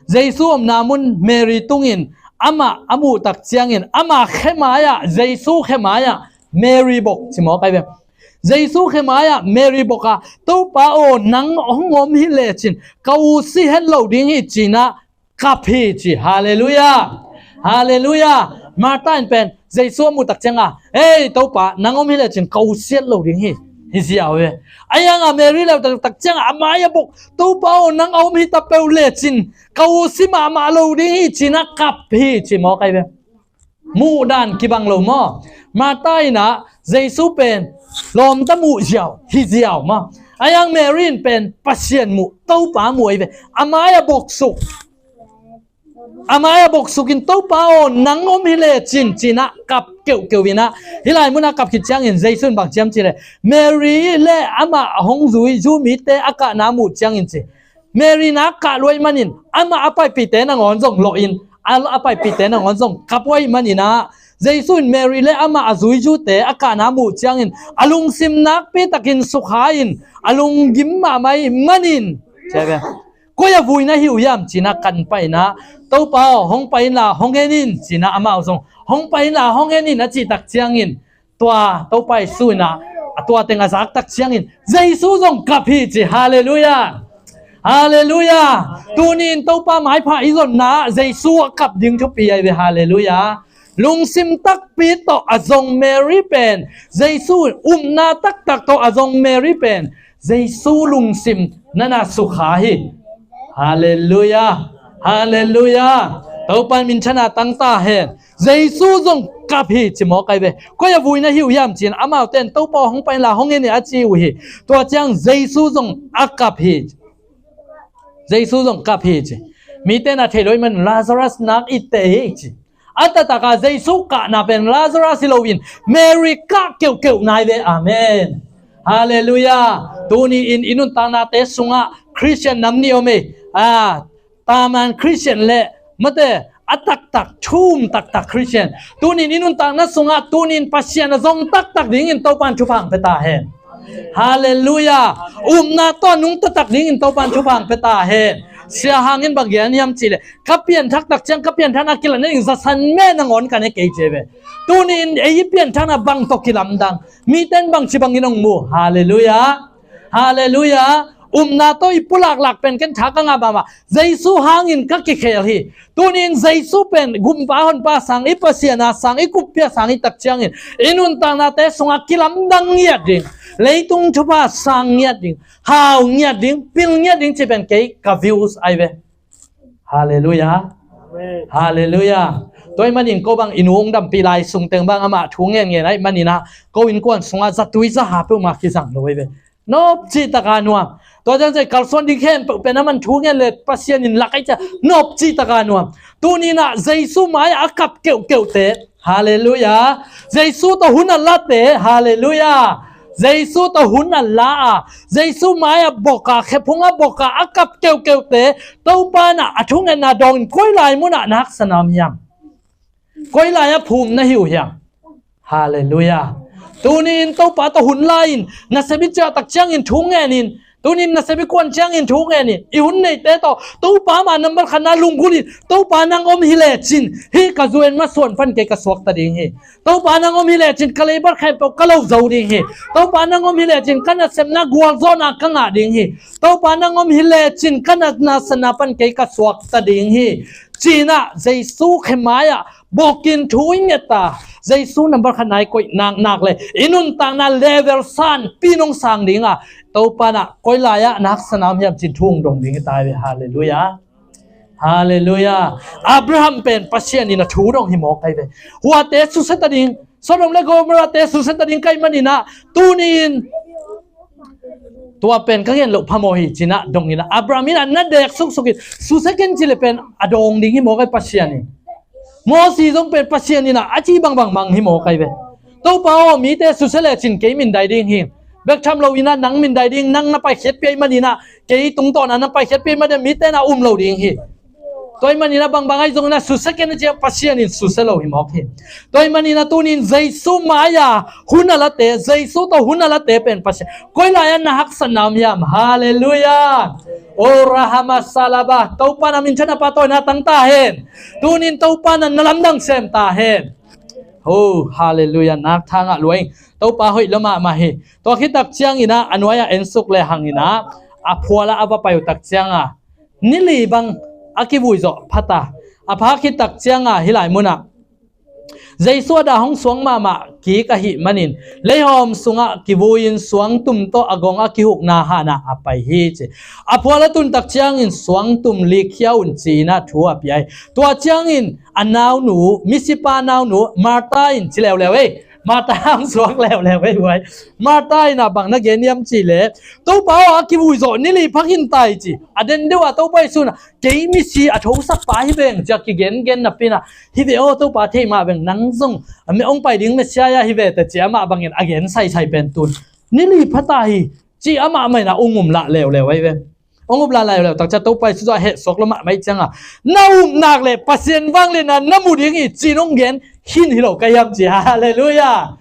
Jesu omna mun Mary tungin amah a muh tak ciangin ama khe mai-ah, Jesu khe mai-ah Mary bok ci mawk ai ve. Jesu khe mai-ah Mary bok a, Topa aw, nang hong om hi lecin ka u si het lo ding hi ci-inah kap hi ci. Halleluiah. Halleluiah. Martha in pen Jesu a muh tak cianga, ei Topa, nang om hi lecin ka u si het lo ding hi. Hi ziau ve. A hianga Mary leu tak cianga a mai-ah bok, Topa aw, nang a om hi ta peuh lecin ka u si mahmah lo ding hi ci-inah kap hi ci mawk ai ve. Muhdan kibang lo maw? Martha inah Jesu pen lawmta muh ziau, hi ziau maw? A hiang Mary in pen Pasian muh, Topa muh ai ve. A mai-ah boksuk. A mai-ah boksukin Topa aw, nang om hi lecin ci-inah kap keuhkeuh inah. Hih lai munah kap khit ciangin Jesu in bang ci hiam ci leh, Mary le amah a hong zui zu mite a kahna muh ciangin ci. Mary na kah luai manin amah a paipihte nangawn zong lawhin, a, a paipihte nangawn zong kap uh ahih maninah, Jesu in Mary le amah a zuizute a kahna muh ciangin a lungsim nakpi takin sukha-in a lunggim mahmah ahih manin, ci ve. Koi-ah vui na hi uh hiam ci-inah kan pai inah, Topa aw, hong pai inla hong en in ci-inah amau zong hong pai inla hong en in a cih tak ciangin tua Topa Jesu inah a tua teng a zak tak ciangin Jesu zong kap hi ci. Halleluiah. Halleluiah. Tuni-in Topa maipha i zonna ah Jesu a kap ding thupi ai ve. Halleluiah. Lungsim takpi tawh a zong Mary pen, Jesu upna taktak tawh a zong Mary pen Jesu lungsim nana sukha hi. Halleluiah. Halleluiah. Topa in minthanna tang ta hen. Jesu zong kap hi ci mawk ai ve. Koi-ah vui na hi uh hiam ci-in amaute in Topa aw, hong pai inla hong en in a ci uh hi. Tua ciang Jesu zong a kap hi. Jesu zong kap hi ci. Mite na thei lo ahih manin Lazarus nak i tei hi ci. A taktak a Jesu kahna pen Lazarus hi loin Mary kah keuhkeuh nai ve. Amen. Halleluiah. Tuni-in i nuntaknate sungah Khristian nam nih om ei. A, taman Khristian le mate a taktak, thu um taktak Khristian. Tuni-in i nuntakna sungah tuni-in Pasian a zong taktak dingin Topa in thupha hong pia ta hen. Halleluiah. Upna tawh nungta tak dingin Topa in thupha hong pia ta hen. Sia Hang in bang gen hiam ci leh, ka pianthak tak ciang ka pianthakna kilatna ding zasan meh nangawn ka ne kei ci ve. Tuni-in ei i pianthakna bang tawh kilamdang, mite in bangci bangin hong mu? Halleluiah. Halleluiah. Upna tawh i pulaklak pen ken tha ka ngah mahmah. Jesu hangin ka kikhel hi. Tuni-in Jesu pen gumpa honpa sang, i Pasian a sang, i kuppia sang i tak ciangin i nuntaknate sungah kilamdang ngiat ding, leitung thupha sang ngiat ding, hau ngiat ding, pil ngiat ding ci pen kei ka views ai ve. Halleluiah. Amen. Halleluiah. Tua ahih manin ko bang i nu hong dampih lai sungteng bang amah thu ngen ngen ahih maninah ko innkuan sungah zatui zaha peuhmah kizang lo ai ve. Nopci taka nuam. Tua ciang ciah kalsuan ding khempeuh pen a man thu ngen le Pasian in lak ai ciah nopci taka nuam. Tuni-in ah Jesu mai-ah a kap keuhkeuhte, halleluiah. Jesu tawh hun a late, halleluiah. Jesu tawh hun a la a, Jesu mai-ah bok a, khephung a bok a, a kap keuhkeuhte Topa in ah a thungetna dawngin koi lai munah na haksa nuam hiam? Koi lai-ah phum na hi uh hiam? Halleluiah. Tuni-in Topa tawh hun la-in nasep i ciah tak ciangin thu ngenin Tunin nasep i kuan ciangin thu ngen in, i hun neite tawh Topa mah nambat khatna lunggulh in, Topa nang om hi lecin hih ka zu-en masuan pan kei ka suakta ding hi. Topa nang om hi lecin ka leibat khempeuh ka lo zo ding hi. Topa nang om hi lecin ka nasepna gualzawhna ka ngah ding hi. Topa nang om hi lecin ka nasepna pan kei ka suakta ding hi. Cinah Jesu khe mai-ah bawkin thu i nget a, Jesu nambat khatna i koih naknak le i nuntakna level sanpi nong sang ding a, Topa nah koi lai-ah na haksatna om hiam cin thu hong dong ding hi ta hi ve. Halleluiah. Halleluiah. Abraham pen Pasian in a thu dong hi mawk ahi ve. Huate susia ta ding, Sodom le Gomorrah te susia ta ding ka hih maninah, tuni-in tua pen ka gen loh phamawh hi cinah dong inah, Abraham inah na dek suksuk in, susia ken ci le pen a dawng ding hi mawk ahi Pasian in. Mosi zong pen Pasian inah a ci bangbang mang hi mawk ahi ve. Topa aw, mite susia lecin kei mindai ding hi. Bek tham lo inah nang mindai ding, nang na paikhiatpih ahih maninah, kei tungtawna na paikhiatpih ahih maninah mite na um lo ding hi. Tua ahih maninah bangbang ahi zonginah susia ken a ci a, Pasian in susia lo hi mawk hi. Tua ahih maninah tunin Jesu mai-a hun a late, Jesu tawh hun a late pen Pasian. Koi lai-ah na haksatna om hiam? Halleluiah. O Rahama Salaba, Topa na minthanna pa tawh na tang ta hen. Tunin Topa na na lamdang sem ta hen. Ho, halleluiah, nak thangah luai. Topa hoih lo mahmah hi. Tua khit tak cianginah a nuai-ah ensuk le hanginah a phualah a va pai uh tak cianga, ni li bang a kivui zawh phat a, a pha khit tak cianga hih lai munah Jesu a dah hong suak mahmah kik ahih manin leihawm sungah kivui-in suangtum tawh a gong a kihukna hanah a pai hi ci. A phual a tun tak ciangin suangtum likkhiau un ci-inah thu a pia hi. Tua ciangin a naunu, misipa naunu Martha in ci leuleu ei. Martha hong suak leuleu ei huai. Martha inah bang na gen hiam cih leh, Topa aw, a kivui zawh ni li pha khin ta hi ci. A den deuh ah Topa Jesu inah, kei misi a thosakpa hi veng ci a kigengen napi inah, hi ve aw Topa, thei mah veng, nang zong a me hong pai ding Messiah hi ve teh ci amah bangin a gen saisai pen tun ni li pha ta hi ci amah mah inah hong um lah leuleu ahi ve. Hong up lai leuleu tak ciang Topa Jesu zong a hehsuak lo mahmah ahih cianga, na upnak le Pasian vangliatna na mu ding hi ci-in hong gen khin hi lo ka hiam ci. Halleluiah.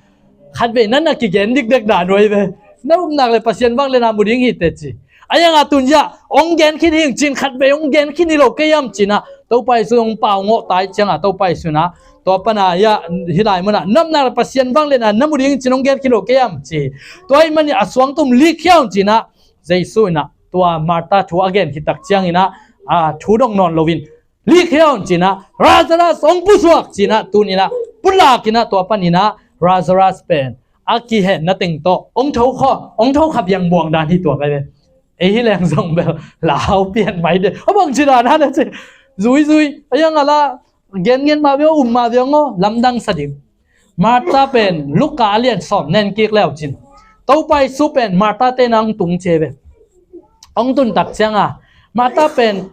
Khatvei na na kigen dikdek dan uh ahi ve. Na upnak le Pasian vangliatna mu ding hi teh ci. A hiangah tun hiah hong gen khin hi ing ci-in khatvei hong gen khin hi lo ka hiam cinah Topa Jesu hong pau ngawh ta ahih cianga Topa Jesu inah tua pana hiah hih lai munah na upnak le Pasian vangliatna na mu ding hi ci-in hong gen khin hi lo ka hiam ci. Tua ahih manin a suangtum likkhiau un cinah Jesu inah tua Martha thu a gen khit tak cianginah, a, thu dong nawn loin, likkhiau un cinah, Lazarus hong pusuak cinah, tuninah pulak inah tua paninah Lazarus pen a kihenna teng tawh hong tho khawh, hong tho kha biangbuang dan hi tua ka ve. Ei hi leng zong bel lau pian mai de. A bang ci dan a na ci. Zuizui a hiang a la gengen mah ve aw, um mah ve aw, lamdang sa ding. Martha pen Luka a lian sawm nen kik leu cin, Topa Jesu pen Martha te na hong tung cia ve. Hong tun tak cianga Martha pen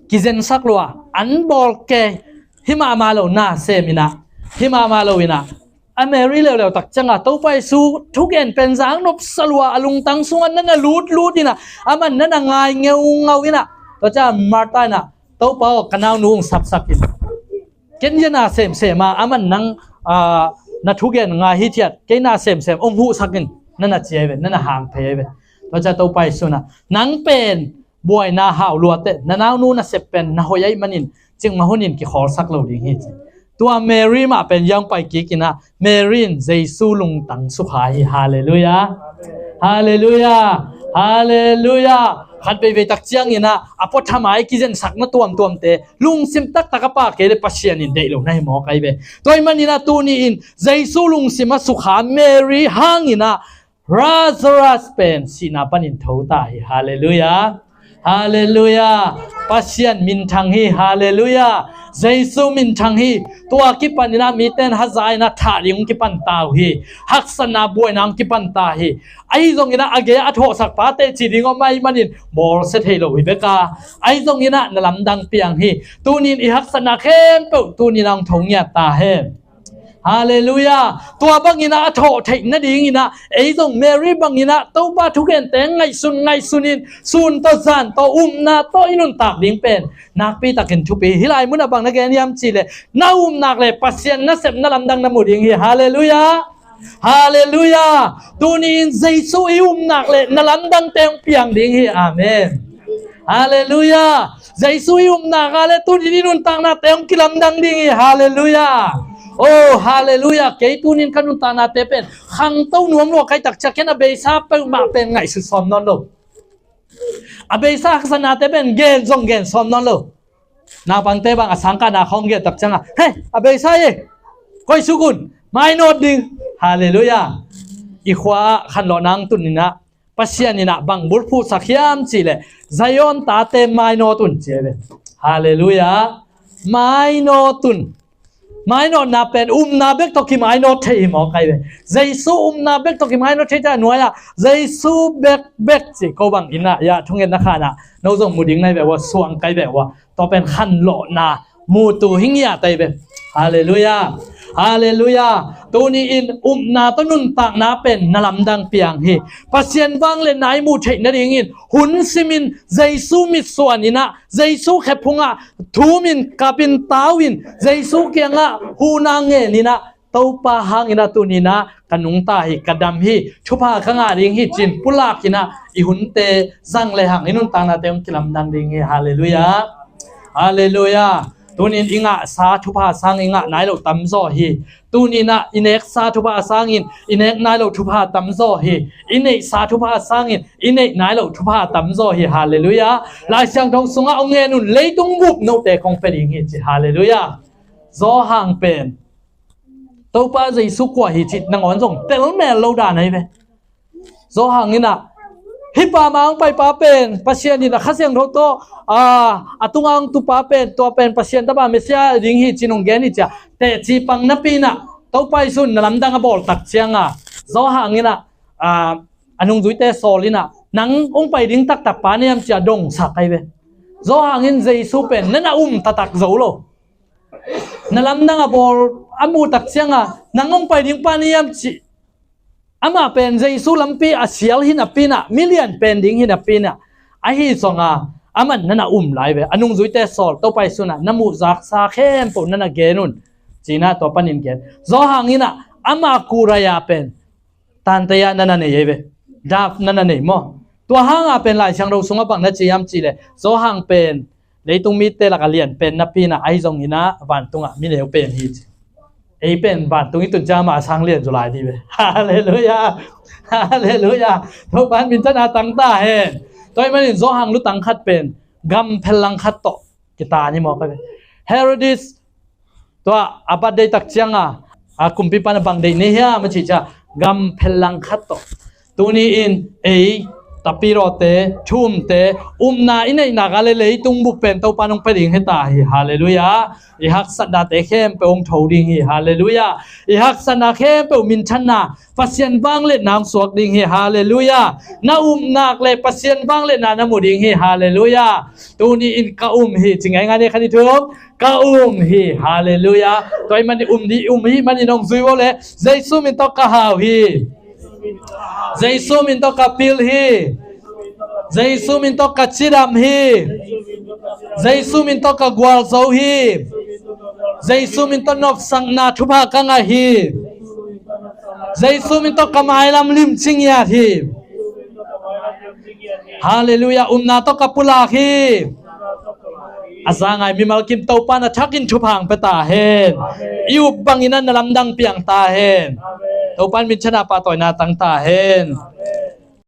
kizensak lua, an bawl kei, hi mahmah lo na sem inah, hi mahmah lo inah, a Mary leuleu tak cianga Topa Jesu thugen pen zang nopsa lua, a lungtang sungah na na lutlut inah, aman na na ngai ngeungau inah, tua ciang Martha inah, Topa aw, ka naunu hong sapsak in. Ken hi a na semsem a, aman nang, a, na thugen ngai hithiat, kei na semsem hong huhsak in, na na ci ahi ve, na na hang thei ahi ve. Tua ciang Topa Jesu inah, nang pen buaina hau lua teh, na naunu nasep pen na hoih ahih manin cikmah hunin kikhawlsak lo ding hi ci. Tua Mary mah pen hong pai kik inah, Mary in Jesu lungtang sukha hi. Halleluiah. Halleluiah. Halleluiah. Khat veivei tak cianginah a puatham a i kizensakna tuamtuamte lungsim taktak a pha kei le Pasian in deih lo na hi mawk ahi ve. Tua ahih maninah tuni-in Jesu lungsim a sukha Mary hanginah Lazarus pen sihna panin tho ta hi. Halleluiah. Halleluiah. Pasian minthang hi. Halleluiah. Jesu minthang hi. Tua kipaninah mite in haza inah thah ding hong kipan ta uh hi. Haksatna buaina hong kipan ta hi. Ahi zonginah a gei a thawhsak pate ci ding om ahih manin bawlsia thei lo hi bek a, ahi zonginah na lamdang piang hi. Tunin i haksatna khempeuh tuninah hong tho ngiat ta hen. Halleluiah. Tua banginah a thawh theih nadinginah ei zong Mary banginah Topa thugente ngaihsun ngaihsunin sun tawh zan tawh upna tawh i nuntak ding pen nakpitakin thupi. Hih lai munah bang na gen hiam cihleh na upnak le Pasian nasepna lamdang na mu ding hi. Halleluiah. Halleluiah. Tuni-in Jesu i upna le na lamdangte hong piang ding hi. Amen. Halleluiah. Jesu i upna le tuni-in i nuntaknate hong kilamdang ding hi. Halleluiah. Oh, halleluiah. Kei tuni-in ka nuntaknate pen khangto nuam lua ka hih takciang ken a beisa peuhmah pen ngaihsut sawm nawn lo. A beisa haksatnate pen gen zong gen sawm nawn lo. Naupangte bang a sangkahna khawng gen takciang a, "Hei, a beisa hi, koih suk un, mainawt ding." Halleluiah. I khua ah khanlawhna hong tun in ah Pasian in ah bang bulphuhsak hiam cih leh, "Zion tate mainawt un," ci hi ve. Halleluiah. Mainawt un. Mainawtna pen upna bek tawh kimainawt thei hi mawk ai ve. Jesu upna bek tawh kimainawt thei ta nuai-ah Jesu bekbek cih ko bang in ah, ya, thungetna khan ah no zong mu ding nai ve ua, suang kai ve ua. Tua pen khanlawhna mutu hi ngiat ai ve. Halleluiah. Halleluiah. Tuni-in upna tawh nuntakna pen na lamdang piang hi. Pasian vangliatna i muh theih nadingin hun simin Jesu mitsuan in ah, Jesu khephungah thumin, kapin, tau-in, Jesu kiangah huhna ngen in ah, "Topa hangin ah tuni-in ah ka nungta hi, ka dam hi, thupha ka ngah ding hi," ci-in pulak in ah i hunte zang lehang i nuntaknate hong kilamdang ding hi. Halleluiah. Halleluiah. Tuni-in i ngahsa thupha sang i ngah nai loh tamzaw hi. Tuni-in ah i neksa thupha sangin i nek nai loh thupha tamzaw hi. I neihsa thupha sangin i neih nai loh thupha tamzaw hi. Halleluiah. Lai Siangtho sungah hong ngen un, "Leitung bup note kong pia ding hi," ci. Halleluiah. Johan pen Topa Jesu kua hi cih nangawn zong telmel lo dan ahi ve. Johan in ah, "Hih pa ma hong paipa pen Pasian in a Kha Siangtho tawh, a, a tunga hong tupa pen, tua pen Pasian tapa Messiah ding hi," ci-in hong gen hi ci-a teci pang napi-in ah, Topa Jesu in na lamdang a bawl takciang a, Johan in ah, a, a nungzuite sawl in ah, "Nang hong pai ding taktak pa na hiam?" ci-a dongsak ahi ve. Johan in Jesu pen na na um taktak zo lo. Na lamdang a bawl a muh takciang a, "Nang hong pai ding pa na hiam?" ci. Amah pen Jesu lampi a sial hi napi-in ah, milian pen ding hi napi-in ah, ahi zong a, amah na na um lai ve. A nungzuite sawl, "Topa Jesu in ah na muh zaksa khempeuh na na gen un," ci-in ah tua panin gen. Johan in ah, amah kurai-a pen tantei-a na na nei ahi ve. Dap na na nei maw. Tua hanga pen Lai Siangtho sungah bang na ci hiam cih leh, Johan pen leitung mite lakah lian pen napi-in ah, ahi zongin ah vantungah mi neu pen hi ci. Ei pen vantung i tun ciang amah a sang lian zaw lai ding ve. Halleluiah. Halleluiah. Topa in minthanna tang ta hen. Tua ahih manin Johan lutang khat pen gamphel lang khat tawh kitan hi mawk ahi ve. Herodes tua a birthday takciang a, a kumpipa in a bang deih nei hiam a cih ciang, gamphel lang khat tawh. Tuni-in ei, tapidawte, thu-umte, upna i neih nak leh leitung bup pen Topa in hong pia ding hi ta hi. Halleluiah. I haksatnate khempeuh hong tho ding hi. Halleluiah. I haksatna khempeuh minthanna, Pasian vangliatna hong suak ding hi. Halleluiah. Na up nak leh Pasian vangliatna na mu ding hi. Halleluiah. Tuni-in ka um hi ci ngaingai ni, khat, nih, thum. Ka um hi. Halleluiah. Tua ahih manin um ding, um ahih manin hong zui vo leh, Jesu min tawh ka hau hi. Jesu min tawh ka pil hi. Jesu min tawh ka cidam hi. Jesu min tawh ka gualzo hi. Jesu min tawh nopsakna thupha ka ngah hi. Jesu min tawh ka mailam limci ngiat hi. Halleluiah. Upna tawh ka pulak hi. A za ngai mimal kim Topa in a thakin thupha hong pia ta hen. I up bangin a na lamdang piang ta hen. Topa in minthanna, pahtawina tang ta hen.